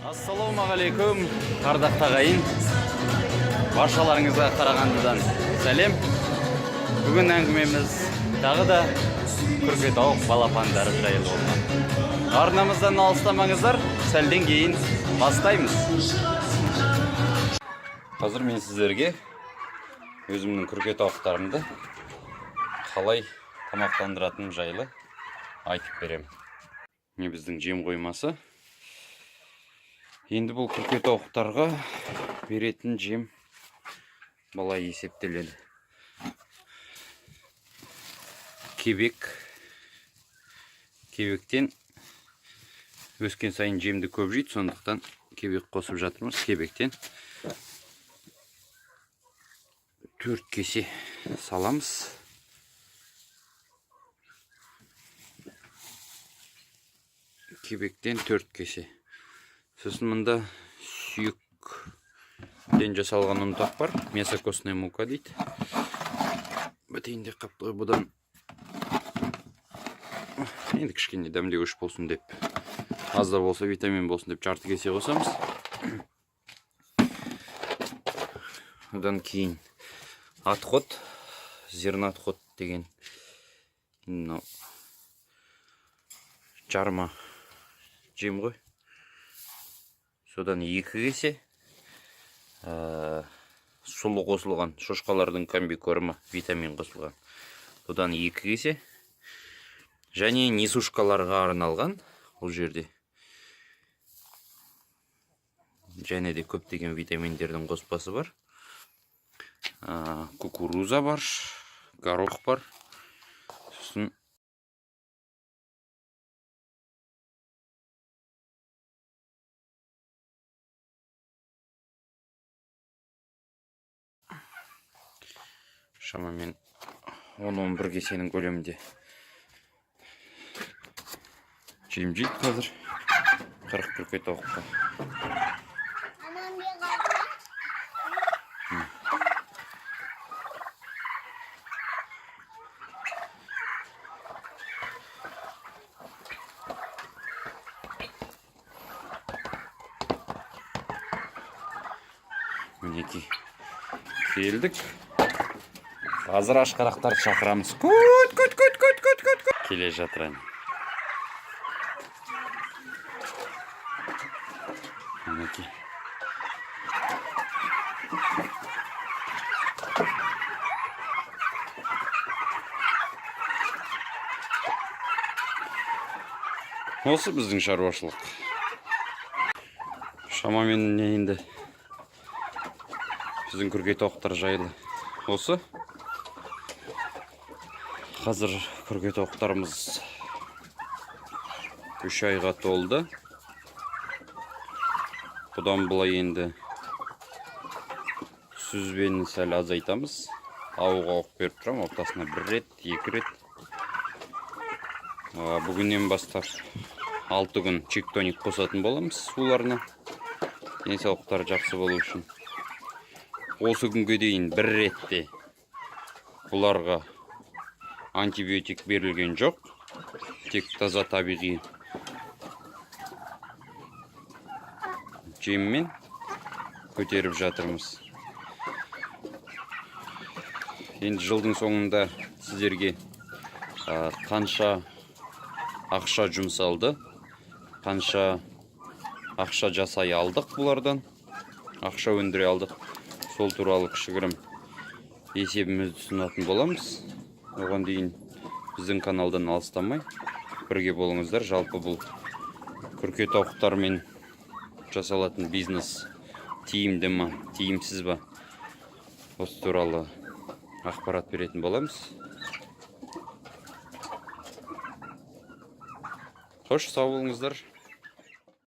Ассалаумағалейкум, ардақты ағайын! Баршаларыңызға Қарағандыдан сәлем. Бүгін әңгімеміз тағы да күркетауық балапандары жайлы болмақ. Арнамыздан алыстамаңыздар, сәлден кейін бастаймыз. Қазір мен сіздерге өзімнің күркетауықтарымды қалай тамақтандыратыным жайлы айтып беремін. Міне, біздің жем қоймасы. Енді бұл күркетауықтарға беретін жем былай есептеледі. Кебек, кебектен өскен сайын жемді көп жейді, сондықтан кебек қосып жатырмыз. Кебектен 4 кесе саламыз. Кебектен 4 кесе. Сосын мында сүйектен жасалған ұнтақ бар, мясокостная мука дейді. Бітейін де қапты ғой. Бұдан енді кішкене дәмдеуіш болсын деп, аз да болса витамин болсын деп, жарты кесе қосамыз. Одан кейін отход, зерноотход деген мынау жарма жем ғой, содан 2 кесе. Сұлы қосылған шошқалардың комбикормы, витамин қосылған, бұдан 2 кесе. Және несушкаларға арналған, бұл жерде және де көптеген витаминдердің қоспасы бар. Кукуруза бар, горох бар, сосын шамамен 10-11 кесенің көлемінде жем жейді қазір 40 күркетауыққа. Анам bir kaldı. Мінекей, келдік. Қазір ашқарақтарды шақырамыз. Күт, күт, күт, күт, күт, күт, күт. Келе жатыр, әне. Мінекей. Осы біздің шаруашылық. Шамамен не енді біздің күркетауықтар жайлы осы. Қазір күркетауықтарымыз 3 айға толды. Бұдан былай енді сүзбені сәл азайтамыз. Ауық ауық беріп тұрамын, аптасына 1 рет, 2 рет. Бүгіннен бастап 6 күн чиктоник қосатын боламыз суларына, денсаулықтары жақсы болу үшін. Осы күнге дейін бір ретте бұларға антибиотик берілген жоқ, тек таза табиғи жеммен көтеріп жатырмыз. Енді жылдың соңында сіздерге қанша ақша жұмсалды, қанша ақша жасай алдық, бұлардан ақша өндіре алдық, сол туралы кішігірім есебімізді ұсынатын боламыз. Оған дейін біздің каналдан алыстамай бірге болыңыздар. Жалпы бұл күркетауықтармен жасалатын бизнес тиімді ма, тиімсіз ба, осы туралы ақпарат беретін боламыз. Қош, сау болыңыздар.